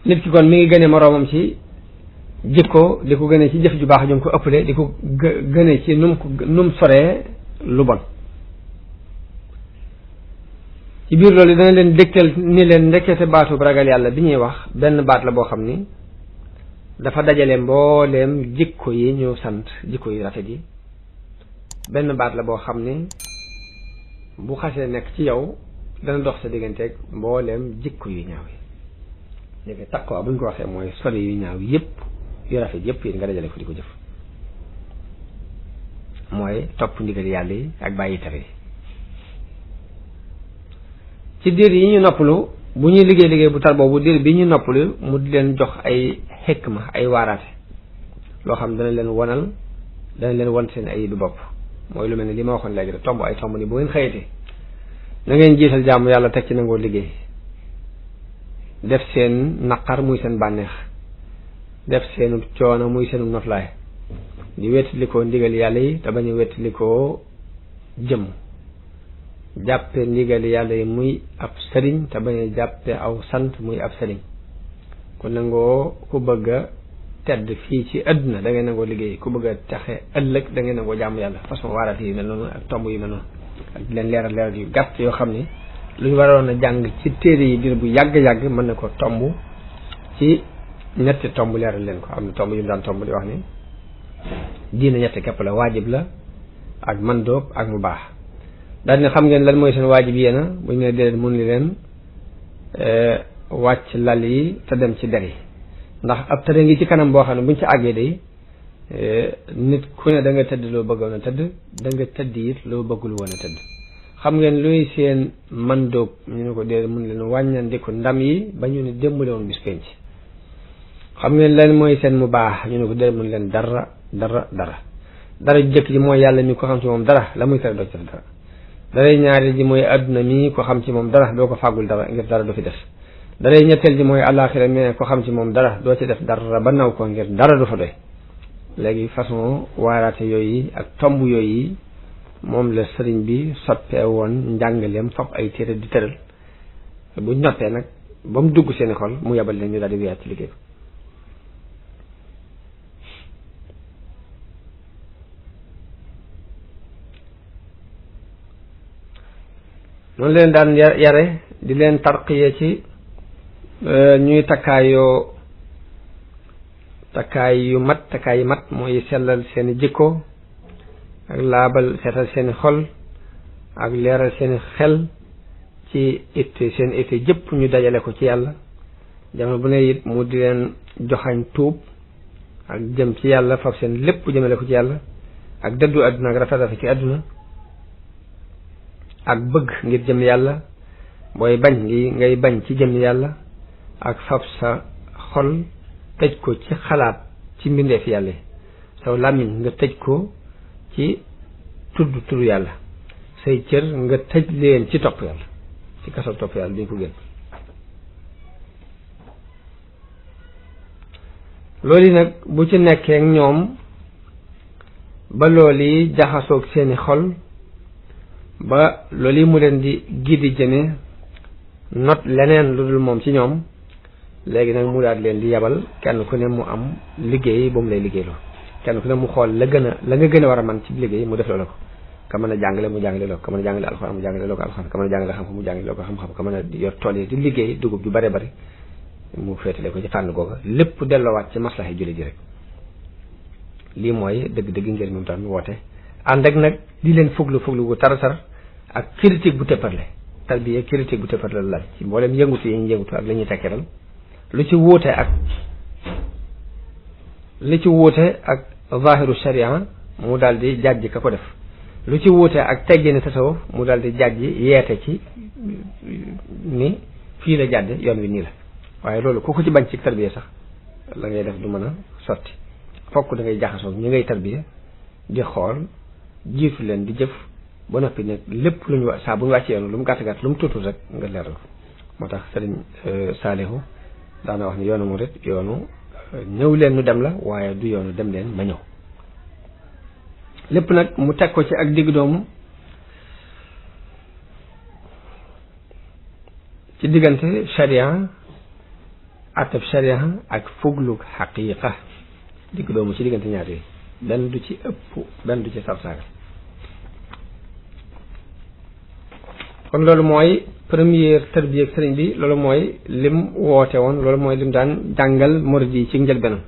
nit ki kon mi ngi gëne moroomam ci jikko di ko gëne ci jëf ju baax jom ko ëppale di ko gëne ci num soree lu bon. ci biir loolu dana leen dégtal ni leen ndekkete baatu ragal yàlla bi ñuy wax benn baat la boo xam ni dafa dajale mbooleem jikko yi ñu sant jikko yu rafet yi benn baat la boo xam ni bu xasee nekk ci yow dana dox sa digganteeg mbooleem jikko yu ñaaw yi léegi taqwa bu ñu ko waxee mooy sori yu ñaaw yépp yu rafet yépp yi nga dajale ko di ko jëf mooy topp ndigal yàlla yi ak bàyyi tere yi. ci diir yi ñu noppalu bu ñuy liggéey bu tar boobu diir bi ñu noppalu mu di leen jox ay xikma ay waaraate loo xam dana leen won seen ay bi bopp mooy lu mel ne li ma waxoon léegi rek tomb ay tomb ni bu ngeen xëyatee na ngeen jiital jaamu yàlla teg ci nangoo liggéey def seen naqar muy seen bànneex def seenu coono muy seenu noflaay di wettalikoo ndigal yàlla yi te bañ a wettalikoo jëmm jàppe ndigal yàlla yi muy ab sëriñ te bañ a jàppe aw sant muy ab sëriñ ku nangoo ku bëgg a tedd fii ci àdduna da ngay nangoo liggéey ku bëgg a taxe ëllëg da ngay nangoo jaamu yàlla façon waaraat yi mel noonu ak tomb yu mel noonu ak leen leeral yu gàtt yoo xam ni lu ñu waroon a jàng ci téere yi dir bu yàgg-yàgg mën na ko tomb ci ñetti tomb leeral leen ko am na tomb yu mu daan tomb di wax ni diina ñetti képp la waajib la ak mandóob ak mu baax daal ne xam ngeen lan mooy seen waajib yéena bu ñu ne déedéet mun li leen wàcc lal yi te dem ci der yi ndax ab tëre ngi ci kanam boo xam ne buñ ci àggee day nit ku ne da nga tëdd loo bëggoon a tëdd da nga tëdd it loo bëggul woon a tëdd xam ngeen luy seen mandóob ñu ne ko déedéet mun leen wàññandiku ndam yi ba ñu ne démbale woon bis penc xam ngeen lan mooy seen mu baax ñu ne ko déedéet mun leen dara ju jëkk ji mooy yàlla mi ko xam ci moom dara la muy tere doo ci def dara daray ñaari ji mooy adduna mi ko xam ci moom dara doo ko fàggul dara ngir dara du fi def daray ñetteel ji mooy àllaaxira mi ko xam ci moom dara doo ci def dara ba naw ko ngir dara du fa doy léegi façon waaraate yooyu ak tomb yooyu moom la sëriñ bi soppee woon njàngaleem fop ay téere di tëral bu noppee nag ba mu dugg seeni xol mu yabal leen ñu daal di wéyaat ci liggéey noonu leen daan yare di leen tarqiya ci ñuy takkaay yu mat mooy sellal seeni jikko ak laabal seetal seeni xol ak leeral seeni xel ci seen itte jëpp ñu dajale ko ci yàlla jamono bu ne it mu di leen joxañ tuub ak jëm ci yàlla fab seen lépp jëmale ko ci yàlla ak dëddu àdduna ak rafet ci àdduna ak bëgg ngir jëm yàlla booy bañ ngay bañ ci jëm yàlla ak fab sa xol tëj ko ci xalaat ci mbindeef yàlla saw làmmiñ nga tëj ko ci tudd yàlla say cër nga tëj leen ci topp yàlla ci kaso topp yàlla duñ ko génn loolu nag bu ci nekkee ak ñoom ba loolu jaxasoog seeni xol ba loolu mu leen di giddi jëme not leneen lu dul moom ci ñoom léegi nag mu daal leen di yabal kenn ku ne mu am liggéey bu mu lay liggéeyloo kenn ku ne mu xool la nga gën a war a man ci liggéey mu def loola ko ka mën a jàngale mu jàngale loo ko ka mën a jàngale alxuraan mu jàngale loo ko alxuraan ka mën a jàngale xam-xam mu jàngale loo ko xam-xam ka mën a yor tool yi di liggéey dugub ju bare bari mu féetale ko ci fànn googa lépp delloowaat ci maslaxa jullit ji rek lii mooy dëgg-dëgg ngir mu tam woote ànd ak nag di leen fuglu gu tar ak critique bu tëpparle tarbiya critique bu tëpparle la ci mboolem yëngutu yi ñu yëngutu ak la ñuy tekkiral lu ci wuute ak zahiru sharia mu daal di jàjj ka ko def lu ci wuute ak teggini tasawuf mu daal di jàjj yeete ci ni fii la jàdde yoon wi nii la waaye loolu ku ko ci bañ ci tarbiya sax la ngay def du mën a sotti fokk da ngay jaxasoo ñi ngay tarbiya di xool jiitu leen di jëf ba noppi nag lépp lu ñu saa bu ñu wàccee yoonu lu mu gàtt gàtt lu mu tuutul rek nga leeral ko moo tax sëriñ Saalihu daana wax ni yoonu murit yoonu ñëw leen nu dem la waaye du yoonu dem leen ma ñëw lépp nag mu teg ko ci ak digg doomu ci diggante sharia attab sharia ak fugluk xaqiqa digg doomu ci diggante ñaar yi benn du ci ëpp benn du ci sarsaaga kon loolu mooy première tarbiya ak sëriñ bi loolu mooy lim woote woon loolu mooy lim daan jàngal murid yi ci njëlbeenam